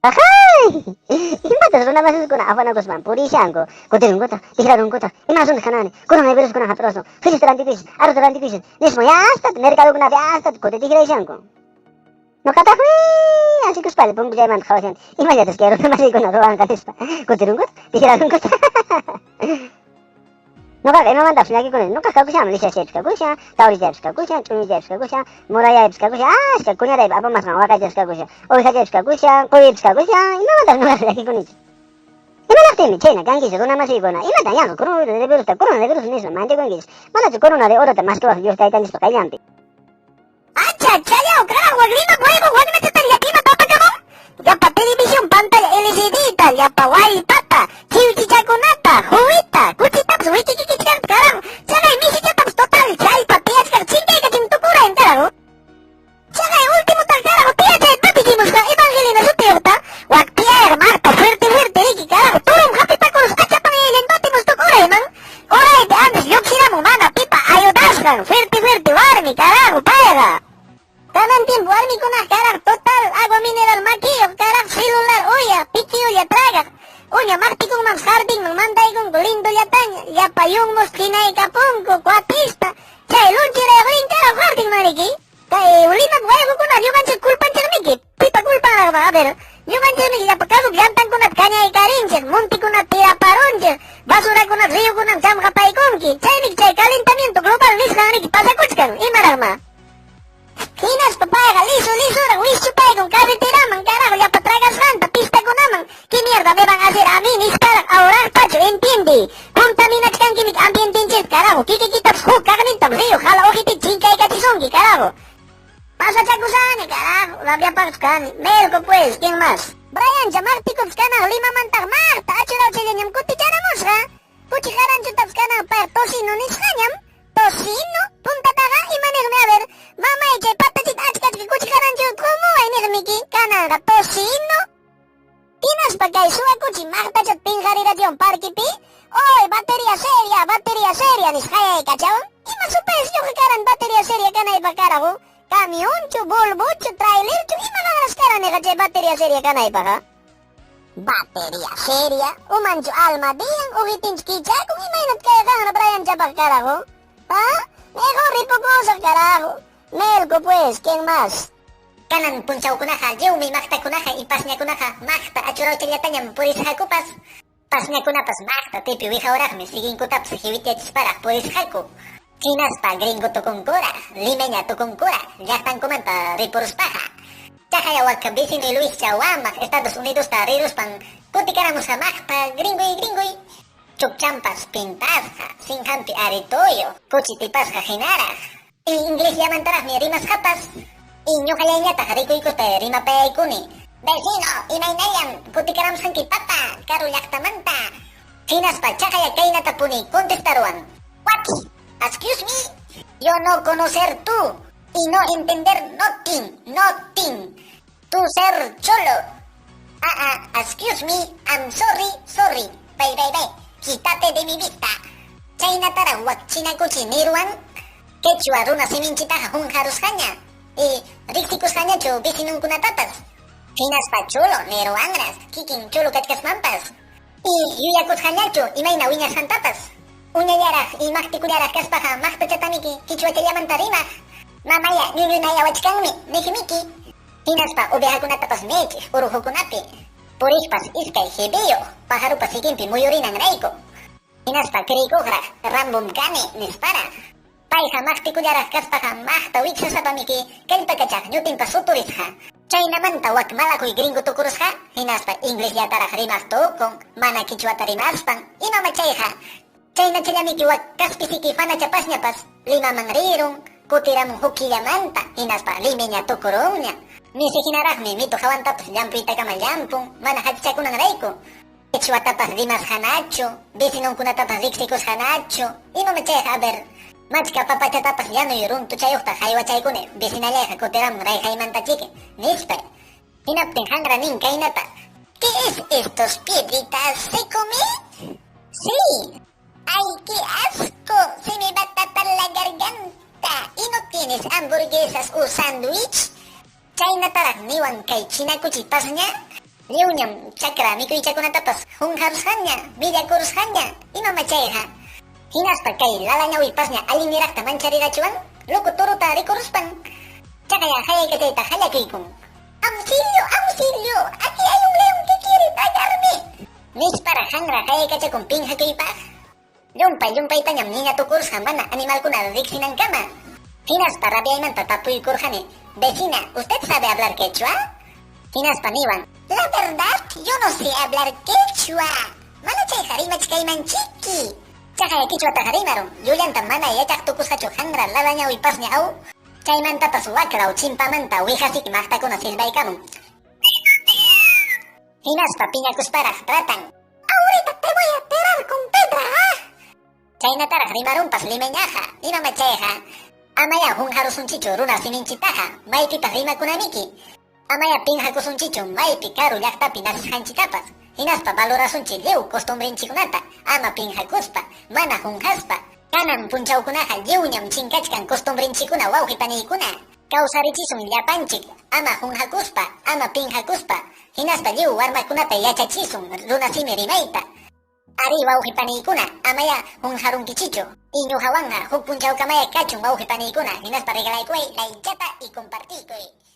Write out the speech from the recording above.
Ajay! Imatas runamasiskuna afanakuspan purishanku, kutirunkutaq, tikrarunkutaq, imasunta kanani, coronaviruskuna hap'irasun, fiesta rantikuychis, arroz rantikuychis, nispan hasta mercadokunapi hasta kuti tikrayshanku. Noqataqmi asikuspalla punkullaymanta qhawashani, imallatas kay runamasiykuna ruwanqa nispa, kutirunkutaq, tikrarunkutaq. Noqaqa imamantapas llakikuni, noqaqa kakushanmi, lisiachaypas kakushan, tawrichaypas kakushan, ch'uñuchaypas kakushan, murayaypas kakushan, ashka cuñadaypa apamasqan waqaychaypas kakushan, ovejachaypas kakushan, quyuypas kakushan, imamantapas noqaqa llakikunichu. Imanaqtinmi chhayna kankichis runamasiykuna, imatan yanqa coronavirusta, coronavirus nispa manchakunkichis, manachu corona de orota maskawaq Dios Taytanchispa qayllanpi. Acha, challaw, carajo, wak Lima pueblo, wak llakima papakamun. Llapa televisión, pantalla LCD-ta, llapa wallpata, chiwchichakunata, huwita, kuchitapas wichikikichkan, carajo. Chaqay misichatapas total, challpa tiyachkaq chinkaykachin tukurayan, carajo. Chaqay último tal, carajo, tiyachay papichimusqa Evangelina sutiyuqta, wak tiyayaq maqta fuerte fuerte riki, carajo, turum hapipakurus achapan yayllan batimus tukurayman. Uraypi antes lluqsiramun mana pipa ayudasqan, fuerte fuerte warmi, carajo, payqa. Kanan tiempo warmikunaq carajo total agua mineral makiyuq, carajo celular uyaq, pichiyulla tragaq. Uña maqtikunmanpas jardinman mandaykunku lindollataña, llapa yunmus chinaykapunku, cuatista. Chay loncherayuq rin carajo jardinman riki. Kay Limap wayqukuna ñuqanchik culpanchikmiki, pipa culpanraqba, a ver, ñuqanchikmiki llapa karup llantankunata kañaykarinchik, montikunata tiraparunchik, basurakunata riyukunaman chamqapaykunki, chaymiki chay calentamiento global nisqanriki pasakuchkan, imaraqma. Hinaspa payqa liso lisoraq wischupaykun carreteraman carajo llapa tragasqanta pistakunaman, ¿qué mierda me van a hacer a mí nisparaq ahoraqpachu, entiende? Contaminachkankimiki ambientenchikta carajo, kikikitapas huk kaqnintam riyu jala ujitita chinkaykachisunki carajo. Pasachakusani carajo, rabiapaqchu kani, Melco pues, ¿quién más? Briancha maqtikupas kanaq Limamantaq maqta achurawchallañam kuticharamusqa, kuchi qaranchutapas kanaq payqa tocino nisqañam. Tocino, puntataqa ima niqmi a ver, mamay chay patachita achka achka kuchi qaranchuyuq qumuway niqmiki, kananqa tocino. Hinaspa kay suwa kuchi maqtachata pinqarirachiwan parquepi, oy batería seria, batería seria nispa qayaykachawan. Ima supaysi ñuqa karan batería seria kanaypaq carajo, camionchu, volvochu, trailerchu, ima qanras karaniqa chay batería seria kanaypaqqa. Batería seria, umanchu alma diyan, ujitinchu kichakun, imaynat kay qanra Brian chapaq carajo. Ah, mejor ripukusaq carajo. Melco pues, ¿quién más? Kanan punchawkunaqa lliwmi maqtakunaqa y pasñakunaqa maqta achurawchallatañam purisqakupas. Pasñakunapas maqta tipi wihawraqmi siguinkutapas hiwityachisparaq purisqaku. Hinaspa gringo tukunkuraq, limeña tukunkuraq, llaqtankumanta ripuruspaqa. Chaqaya wak vecino Luischa wamaq Estados Unidosta riruspan kutikaramusqa maqta gringoy gringoy. Chukchampas pintasqa, sinqanpi arituyo, kuchi tipasqa hinaraq. Y inglesllamantaraqmi rimasqapas. Y ñuqallayñataq rikuykuspa rimapayaykuni. Vecino, imaynallam kutikaramusqanki papa, karu llaqtamanta. Hinaspa chaqaya kaynatapuni contestaruwan. What? Excuse me? Yo no conocer tú y no entender nothing, nothing. Tú ser cholo. Ah, ah, excuse me, I'm sorry, sorry. Bye, bye, bye. Quítate de mi vista. Chaynataraq wak chinakuchi niruwan. Quechua runa siminchitaqa hunqarusqaña. Y riqsikusqañachu vecinunkunatapas. Hinaspa cholo niruwanras, kikin cholo kachkaspanpas. Y yuyakusqañachu imayna wiñasqantapas. Uñallaraq y maqtikullaraq kaspaqa maqtachatamiki quichwachallamanta rimaq. Mamaya ñuñunayawachkanmi niqmiki. Hinaspa ovejakunatapas michiq urujukunapi. Puriqpas iskay jibiyuq pajarupa sikinpi muyurinanrayku. Hinaspa criykuqraq Rambom kani nisparaq. Payqa maqtikullaraq kaspaqa maqta wiksasapamiki kallpakachaq ñutinpa suturisqa. Chaynamanta wak malakuy gringo tukurusqa, hinaspa inglesllataraq rimaq tukun, mana quichuata rimaspan, imama chayqa. Chaynachallamiki wak kaspisiki fanachapasñapas Limaman rirun, kutiramun huk killamanta, hinaspa limeña tukurunña. Misi hinaraqmi mitu hawantapas llampuytakama llampun, mana hachichakunanrayku. Quichuatapas rimasqanachu, vecinonkunatapas riqsikusqanachu, imama chayqa, a ver, machka papachatapas llanuy runtuchayuqta haywachaykuni, vecinallayqa kutiramun rayqaymantachiki, nispa. Hinaptin hanra nin kaynata, ¿Qué es estos piedritas? ¿Se come? Sí. ¡Ay, qué asco! Se me va a tapar la garganta. ¿Y no tienes hamburguesas o sándwich? Chaynataraq niwan kay chinakuchi pasña. Lliwñam chakra mikuychakunatapas hunqarusqaña, millakurusqaña, imamá chayqa? Hinaspa kay lalañawi pasña allinniraqta mancharirachiwan, loco torota rikuruspan. Chaqaya hayaykachayta hallakuykun. ¡Auxilio, auxilio! ¡Aquí hay un león que quiere tragarme! Nisparaq hanra hayaykachakun pinqakuypaq. Llumpay llumpaytañam nina tukurusqa mana animalkuna riqsinankama. Hinaspa rabiaymanta tapuykurqani, Vecina, ¿usted sabe hablar quechua? Hinaspa niwan, La verdad, yo no sé hablar quechua. Mana chayqa rimachkaymanchiki. Chaqaya quichuataqa rimarun, llullantam mana yachaq tukusqachu hanra lalañawi pasña aw. Chaymantapas waklaw chimpamanta wihasiki maqtakuna silbaykamun. Hinaspa piñakusparaq tratan. Ahorita te voy a tirar con piedra, ah. Chaynataraq rimarunpas limeñaqa, imamá chayqa? Amaya hunqarusunchichu runa siminchitaqa, maypipas rimakunamiki. Amaya pinqakusunchichu maypi karu llaqtapi nacesqanchitapas. Hinaspa valorasunchik lliw costumbrenchikunata, ama pinqakuspa, mana hunqaspa. Kanan punchawkunaqa lliwñam chinkachkan costumbrenchikuna wawqi paniykuna. Kawsarichisun llapanchik, ama hunqakuspa, ama pinqakuspa. Hinaspa lliw warmakunata yachachisun runa simi rimayta. Arí wawqi paniykuna, amaya hunqarunkichichu. Y ñuqawanqa huk punchawkamaya kachun wawqi paniykuna, hinaspa regalaykuway laychata y compartiykuy.